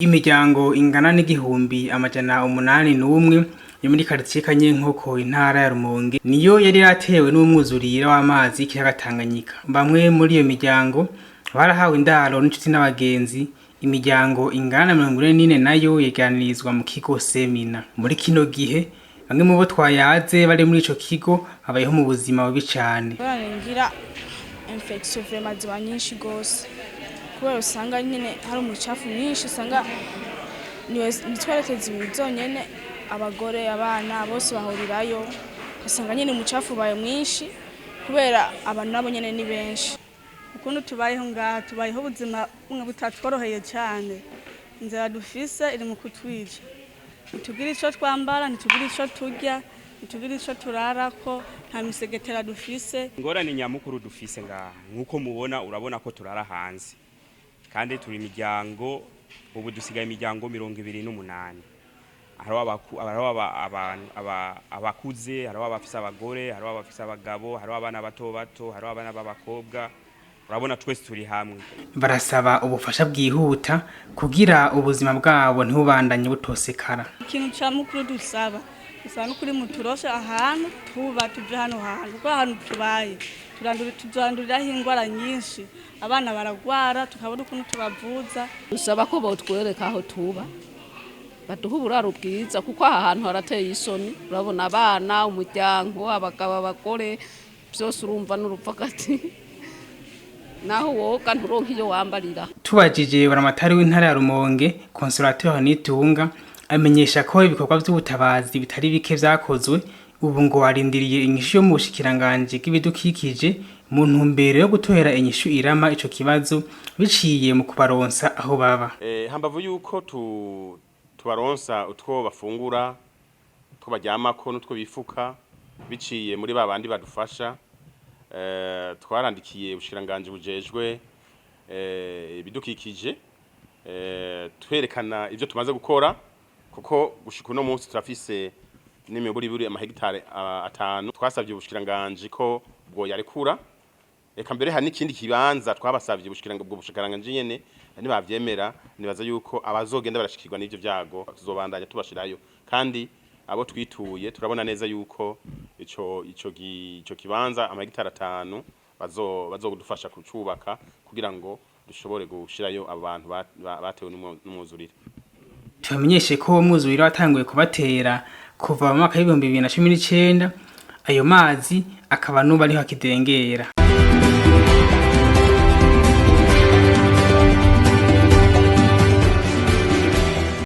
Imiryango ingana n'1801 yo muri quartier Kanyenkoko, intara ya Rumonge, niyo yari yatewe n'umwuzurira w'amazi y'ikiyaga Tanganyika. Bamwe muri iyo miryango barahawe indaro n'inshuti n'abagenzi. Imiryango ingana na 44 nayo yeganirizwa mu kigo Semina. Muri kino gihe, bamwe mu bo twayaze bari muri ico kigo babayeho mu buzima bubi cane. Ngira infection vraiment ziba nyinshi gose, kubera usanga nyine hari umucafu mwinshi, usanga nitwerekeza ibintu zonyene, abagore, abana bose bahurirayo, usanga nyine umucafu ubaye mwinshi kubera abantu nabo nyene ni benshi. Ukuntu tubayeho ngaha, tubayeho ubuzima bumwe butatworoheye cyane. Inzira dufise iri mu kutwica. Ntitugira ico twambara, ntitugira ico turya, ntitugira ico turarako, nta misegetera dufise. Ingorane nyamukuru dufise ngaha, nk'uko mubona, urabona ko turara hanze kandi turi imiryango, ubu dusigaye imiryango 28. Hariho abakuze, hariho abafise abagore, hariho abafise abagabo, hariho abana bato bato, hariho abana b'abakobwa. Urabona twese turi hamwe. Barasaba ubufasha bwihuta kugira ubuzima bwabo ntibubandanye butosekara. Ikintu ca mukuru dusaba, dusaba n'ukuri muturoshe ahantu tuba, tuve hano hantu, kuko ahantu tubaye tuzanduriraho ingwara nyinshi. Abana baragwara, tukabona ukuntu tubavuza. Dusaba ko botwereka aho tuba, baduha uburaro bwiza, kuko aha hantu harateye isoni. Urabona abana, umuryango, abagabo, abagore, byose, urumva n'urupfakati, naho woga nturonka iyo wambarira. Tubajije buramatari w'intara ya Rumonge, Consolateur Nitunga, amenyesha ko ibikorwa vy'ubutabazi bitari bike vyakozwe. Ubu ngo arindiriye inyishu yo mu bushikiranganji bw'ibidukikije mu ntumbero yo gutorera inyishu irama ico kibazo biciye mu kubaronsa aho baba. Hambavu yuko tubaronsa utwo bafungura, utwo baryamako n'utwo bifuka biciye muri ba bandi badufasha, twarandikiye ubushikiranganji bujejwe ibidukikije, twerekana ivyo tumaze gukora, kuko gushika uno munsi turafise n'imiburiburi amahegitare 5 twasavye ubushikiranganji ko bwoyarekura. Eka mbere hari n'ikindi kibanza twabasavye ubwo bushikiranganji nyene. Nibavyemera, nibaza yuko abazogenda barashikirwa n'ivyo vyago tuzobandanya tubashirayo. Kandi abo twituye turabona neza yuko ico kibanza, amahegitari 5, bazodufasha kucubaka kugira ngo dushobore gushirayo abo bantu batewe n'umwuzurire. Tubamenyeshe ko umwuzurire watanguye kubatera kuva mu mwaka w'2019, ayo mazi akaba n'ubu ariho akidengera.